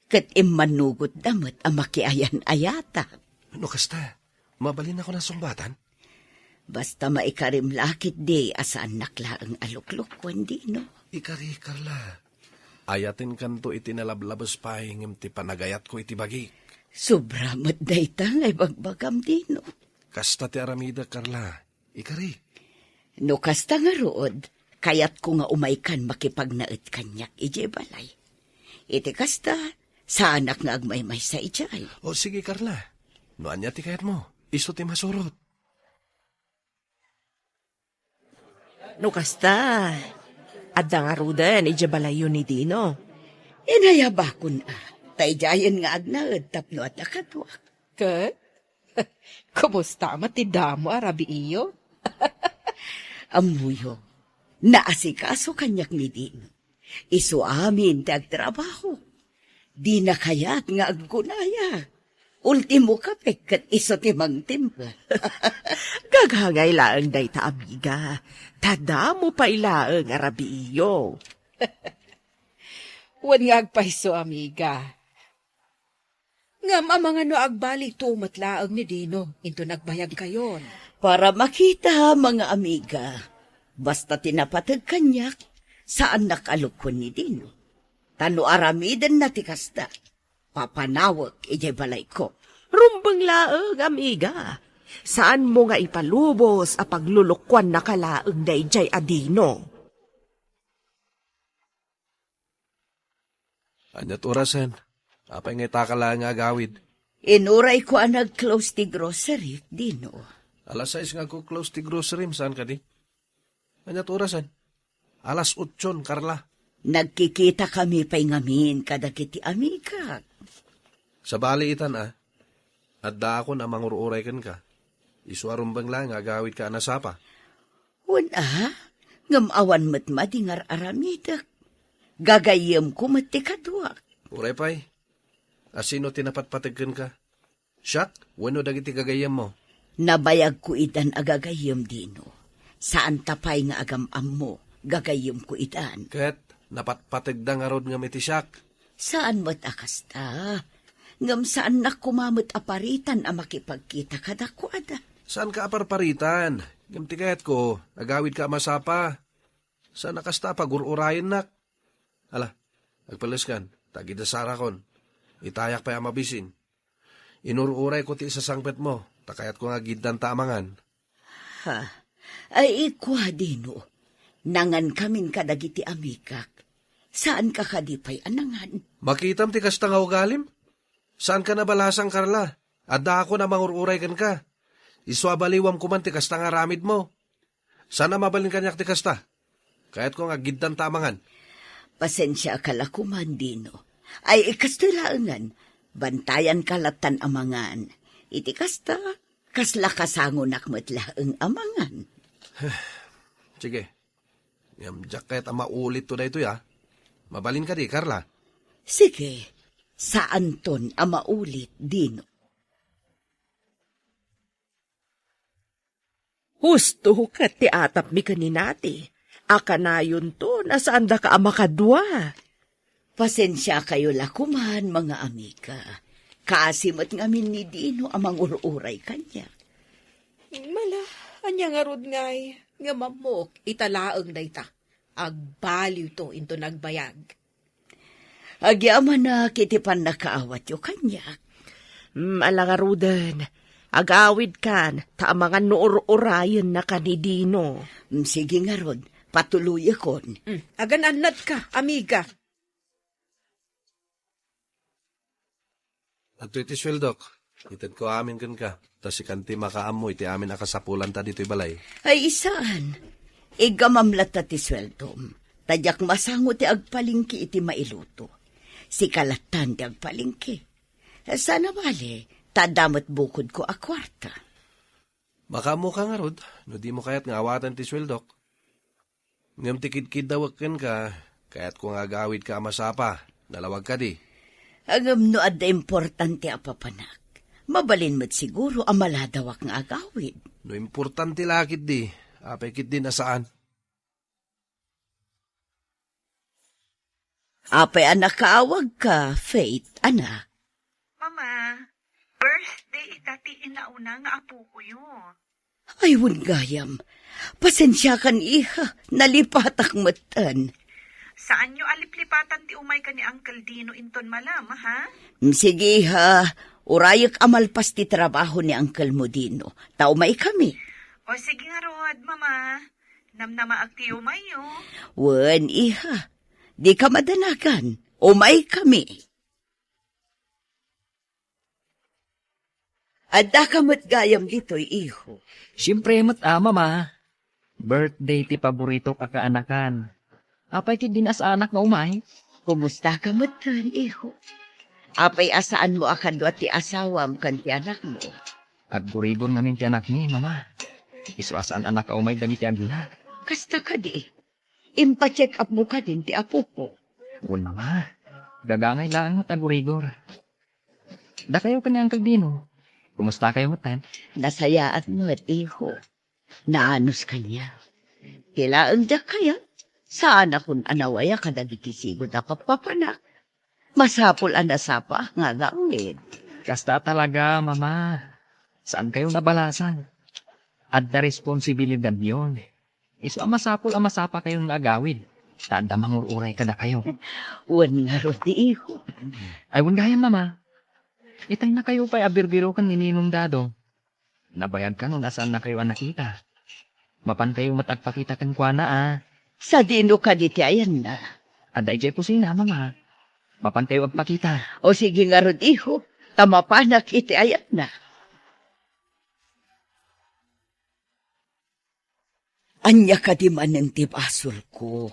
ket immannugotda met a makiayan-ayatak. No kasta, mabalinnakon a sungbatan? Basta maikarim la ketdi a saannak laeng a luklukuen, Dino. Ikari, Carla. Ayatenkanto iti nalablabes pay ngem ti panagayatko iti bagik. Sobra met dayta nga ibagbagam, Dino. Kasta ti aramidek, Carla. Ikari. No kasta ngarud, kayatko nga umaykan makipagnaed kaniak idiay balay. Iti kasta, saanak nga agmaymaysa idiay. O sige, Carla. No ania ti kayatmo, isu ti masurot. No kasta, adda ngaruden idiay balayyo ni Dino. Inayabakon a, ta idiayen nga agnaed tapno adda kaduak. Ket? Kumusta met ti damo a rabiiyo? Ammoyo, naasikaso kaniak ni Dino. Isu amin ti agtrabaho. Dina kayat nga agkunayak. Ultimo kape ket isu ti mangtimpla. Gagangay laeng dayta, amiga. Ta damo pay laeng a rabiiyo. Wen nga agpayso, amiga. Ngem amangan no agbali to met laeng ni Dino into nagbayagkayon. Para makita, mga amiga, basta ti napateg kaniak, saannak a lukon ni Dino. Ta no aramidenna ti kasta, papanawek idiay balayko. Rumbeng laeng, amiga. Saanmo nga ipalubos a paglulukuannaka laeng daydiay a Dino. Ania ti orasen? Apay nga itaka laeng nga agawid? Inurayko a nag-close ti grocery, Dino. Alas sais nga agko-close ti grocery, saan kadi? Ania ti orasen? Alas otson, Carla. Nagkikitakami pay ngamin kadagiti amigak. Sabali itan a, addaakon a mangur-uray kenka. Isu a rumbeng laeng nga agawidka a nasapa. Wen a, ngem awan met madi nga ar-aramidek. Gagayyemko met ti kaduak. Uray pay, a sino ti napatpateg kenka? Siak wenno dagiti gagayyemmo? Nabayagko itan a gagayyem, Dino. Saanta pay nga agam-ammo, gagayyemko itan. Ket napatpategda ngarud ngem iti siak? Saan met a kasta. Ngem saannak koma met a paritan a makipagkita kadakuada. Saanka a parparitan, ngem ti kayatko, agawidka a masapa. Saan a kasta a pagur-urayennak. Ala, agpelleskan, ta agidda sarakon. Itayak pay a mabisin. Inur-urayko ti isasangpetmo, ta kayatko nga agiddanta a mangan. Ha? Ay, ikua, Dino. Nangankamin kadagiti amigak. Saanka kadi pay a nangan? Makitam ti kasta nga ugalim? Saanka nabalasang, Carla. Addaakon a mangur-uray kenka. Isu a baliwam koman ti kasta nga aramidmo. Saan a mabalin kaniak ti kasta. Kayatko nga agiddanta a mangan. Pasensiaka la koman, Dino. Ay, kastoy laengen, bantayanka lattan a mangan. Iti kasta, kasla kasangonak met laeng a mangan. Sige. Ngem diak kayat a maulitto daytoy, a. Mabalin kadi, Carla? Sige. Saanton a maulit, Dino. Husto ket ti atapmi ken ni Nati. A kanayonto, no saandaka a makadua. Pasensiakayo la koman, mga amiga. Kaasi met ngamin ni Dino a mangur-uray kaniak. Mala, ania ngarud ngay? Ngem ammok, ita laeng dayta. Agbaliwto into nagbayag. Agyamanak iti pannakaawatyo kaniak. Mm, ala ngaruden, agawidkan, ta amangan no ur-urayennaka ni Dino. Mm, sige ngarud, patuloyekon. Mm, agan-annatka, amiga. Adtoy ti sueldok. Itedko amin kenka, ta sikan ti makaammo iti amin a kasapulanta ditoy balay. Ay, saan. Iggamam latta ti sueldom. Ta diak masango ti agpalengke iti mailuto. Sika lattan ti agpalengke. Saan a bale, ta adda met bukodko a kuarta. Makaammoka ngarud, no dimo kayat nga awaten ti sueldok. Ngem ti kidkiddawek kenka, kayatko nga agawidka a masapa. Nalawag kadi? Ngem no adda importante a papanak, mabalin met siguro a maladawak nga agawid. No importante la ketdi, apay ketdi a saan? Apay a nakaawagka, Faith, anak? Mama, birthday ita ti inauna nga apokoyo. Ay, wen gayam. Pasensiakan, iha. Nalipatak metten. Saanyo a liplipatan ti umayka ni Uncle Dino inton malam, ha? Mm, sige, iha. Urayek a malpas ti trabaho ni Uncle mo Dino. Ta umaykami. O, sige ngarud, Mama. Namnamaak ti umayyo. Wen, iha. Dika madanagan. Umaykami. Addaka met gayam ditoy, iho. Siempre met a, Mama. Birthday ti paboritok a kaanakan. Apay ketdin a saanak nga umay? Kumustaka metten, iho? Apay a saanmo a kadua ti asawam ken ti anakmo? Aggurigor ngamin ti anakmi, Mama. Isu a saanak a umay dagiti agina. Kasta kadi, impacheck up mo kadin ti apoko? Wen, Mama. Gagangay laeng met aggurigor. Dakayo ken ni Uncle Dino, kumustakayo metten? Nasayaat met, iho. Naanus kaniak. Ti laeng diak kayat, saanakon a nawaya kadagiti sigud a papanak. Masapul a nasapa nga agawid. Kasta talaga, Mama. Saankayo nabalasan. Adda responsibilidadyon. Isu a masapul a masapakayo nga agawid. Ta adda mangur-uray kadakayo. Wen ngarud, iho. Ay, wen gayam, Mama. Itay na kayo pay a birbiroken ni Ninong Dado. Nabayag kanon a saannakayo a nakita. Mapankayo met agpakita kenkuana a. Sadino kadi ti ayanna? Adda idiay kusina, Mama. Mapankayo agpakita. O sige ngarud, iho, ta mapanak iti ayanna. Ania kadi manen ti basolko?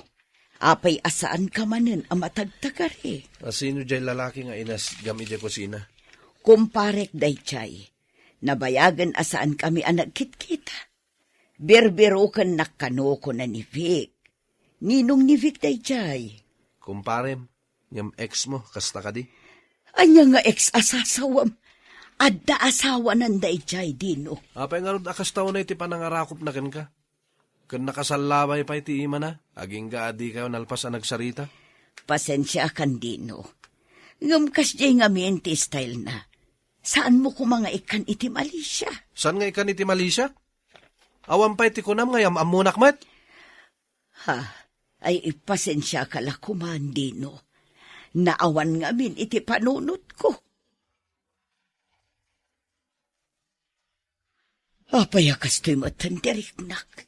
Apay a saanka manen a matagtagari? A sino diay lalaki nga inasgam idiay kusina? Kumparek daydiay. Nabayagen a saankami a nagkitkita. Birbirokennak kano, kuna ni Vic. Ninong ni Vic daydiay? Kumparem, ngem ex mo, kasta kadi? Ania nga ex a sasawam? Adda asawanan daydiay, Dino. Apay ngarud a kasta unay ti panangarakupna kenka? Ken nakasallabay pay ti imana, agingga a dikayo nalpas a nagsarita? Pasensiakan, Dino. Ngem kasdiay ngamin ti style na. Saanmo koma nga ikkan iti malisia? Saan nga ikkan iti malisia? Awan pay ti kunam nga yam-ammonak met? Ha, ay ipasensiaka la koman, Dino. Naawan ngamin iti panunotko. Apay a kastoy met ti riknak?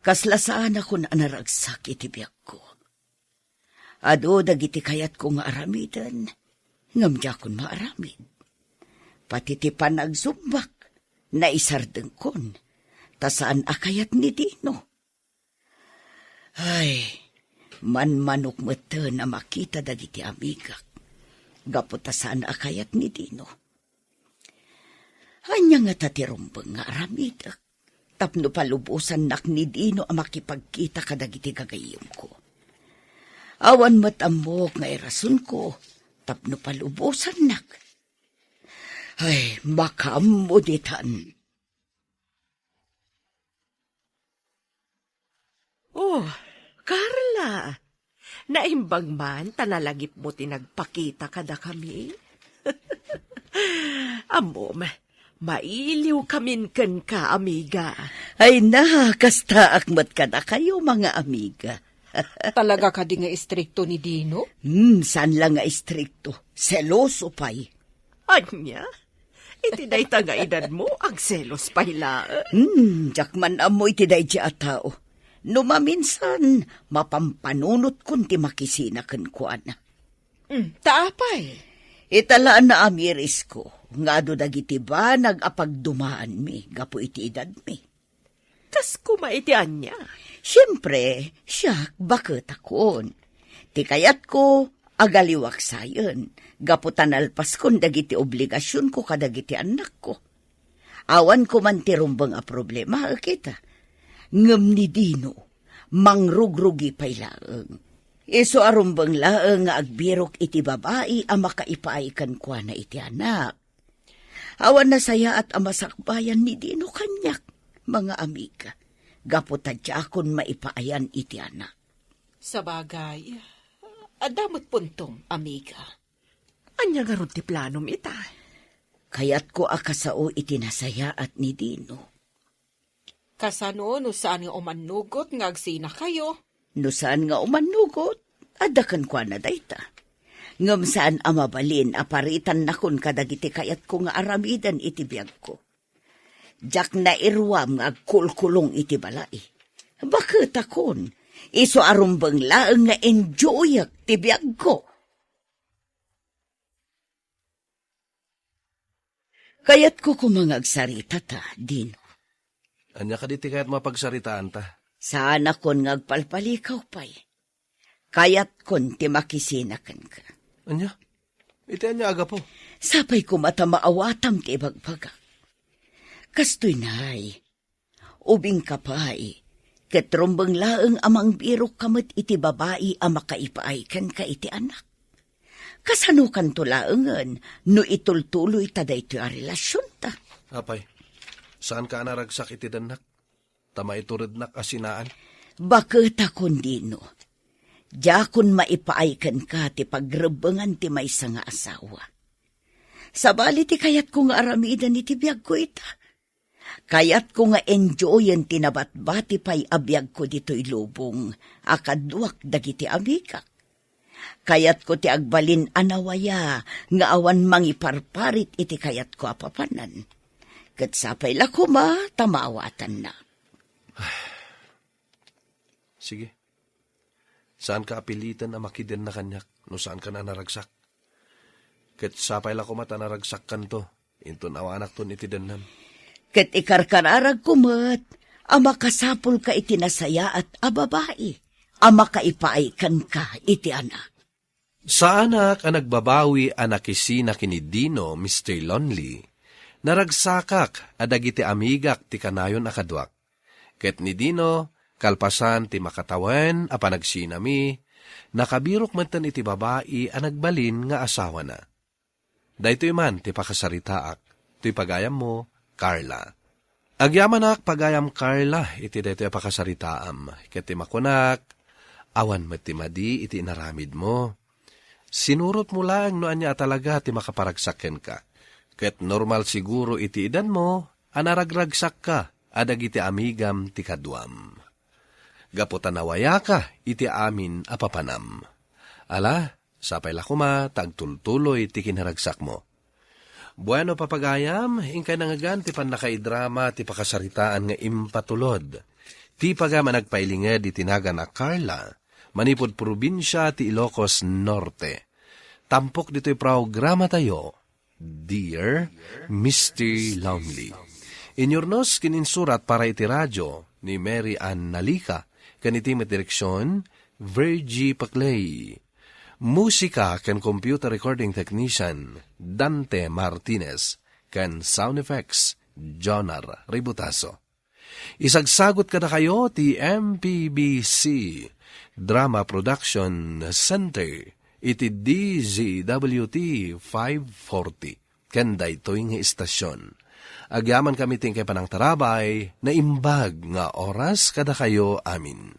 Kasla saanakon a naragsak iti biagko. Adu dagiti kayatko nga aramiden, ngem diakon maaramid. Pati ti panagsubbak, naisardengkon, ta saan a kayat ni Dino. Ay, manmanok metten a makita dagiti amigak, gapu ta saan a kayat ni Dino. Ania ngata ti rumbeng nga aramidek tapno palubosannak ni Dino a makipagkita kadagiti gagayyemko? Awan met ammok nga irasonko tapno palubosannak. Ay, makaammo ditan. Oh, Carla, naimbag man ta nalagipmo ti nagpakita kadakami? Ammom, mailiwkamin kenka, amiga. Ay na, kastaak met kadakayo, mga amiga. Talaga kadi nga istrikto ni Dino? Hmm, saan la nga istrikto? Seloso pay. Ania? Iti dayta nga edadmo, agselos pay laeng. Hmm, diak man ammo iti daydi a tao. No maminsan, mapampanunot kon ti makisina kenkuana. Hmm, ta apay? Ita la a naamirisko nga adu dagiti banag a pagdumaanmi gapu iti edadmi. Kas koma iti ania? Siempre, siak, baketakon. Ti kayatko, agaliwak sayen, gapu ta nalpaskon dagiti obligasionko kadagiti annakko. Awan koman ti rumbeng a problema, kita. Ngem ni Dino, mangrugrugi pay laeng. Isu a rumbeng laeng nga agbirok iti babai a makaipaay kenkuana iti anak. Awan nasayaat a masakbayan ni Dino kaniak, mga amiga, gapu ta diakon maipaayan iti anak. Sabagay, adda met puntom, amiga. Ania ngarud ti planom ita? Kayatko a kasao iti nasayaat ni Dino. Kasano no saan nga umannugot nga agsinakayo? No saan nga umannugot, adda kenkuana dayta. Ngem saan a mabalin a paritannakon kadagiti kayatko nga aramiden iti biagko. Diak nairuam nga agkulkulong iti balay. Baketakon, isu a rumbeng laeng nga enjoyak ti biagko. Kayatko koma nga agsarita ta, Dino. Ania kadi ti kayatmo a pagsaritaanta? Saanakon nga agpalpalikaw pay. Kayatkon ti makisina kenka. Ania? Iti ania a gapu? Sapay koma ta maawatam ti ibagbagak. Kastoy nay, ubingka pay, ket rumbeng laeng a mangbirokka met iti babai a makaipaay kenka iti anak. Kasanokanto laengen no itultuloyta daytoy a relasionta? Apay, saanka a naragsak iti dennak, ta maiturednak a sinaan? Baketakon, Dino. Diakon maipaay kenka ti pagrebbengan ti maysa nga asawa. Sabali ti kayatko nga aramiden iti biagko ita. Kayatko nga enjoyen ti nabatbati pay a biagko ditoy lubong a kaduak dagiti amigak. Kayatko ti agbalin a nawaya nga awan mangiparparit iti kayatko a papanan. Ket sapay la koma ta maawatanna. Sige. Saanka a piliten a makidenna kaniak no saankan a naragsak. Ket sapay la koma ta naragsakkanto, inton awanakton iti dennam. Ket ikarkararagko met a makasapulka iti nasayaat a babai a makaipaay kenka iti anak. Saanak a nagbabawi a nakisina ken ni Dino, Mister Lonely. Naragsakak a dagiti amigak ti kanayon a kaduak. Ket ni Dino, kalpasan ti makatawen a panagsinami, nakabirok metten iti babai a nagbalin nga asawana. Daytoy man ti pakasaritaak, toy pagayammo, Carla. Agyamanak, pagayam Carla, iti daytoy a pakasaritaam, ket ti makunak, awan met ti madi iti inaramidmo. Sinurotmo laeng no ania a talaga ti makaparagsak kenka. Ket normal siguro iti edanmo a naragragsakka a dagiti amigam ti kaduam. Gapu ta nawayaka iti amin a papanam. Ala, sapay la koma ta agtultuloy ti kinaragsakmo. Bueno, papagayam, inkay nangngegan ti pannakaidrama ti pakasaritaan nga impatulod ti pagayam a nagpailinged iti nagan a Carla, manipud probinsia ti Ilocos Norte. Tampok ditoy programatayo, Dear Mister Lonely. Inyurnos ken insurat para iti radio ni Mary Ann Nalica ken iti met direksion, Virgie Paclay. Musika ken computer recording technician, Dante Martinez, ken sound effects, Jonar Ributaso. Isagsagot kadakayo ti M P B C Drama Production Center iti D Z W T five forty ken daytoy nga istasyon. Agyamankami ti inkay panangtarabay, naimbag nga oras kadakayo amin.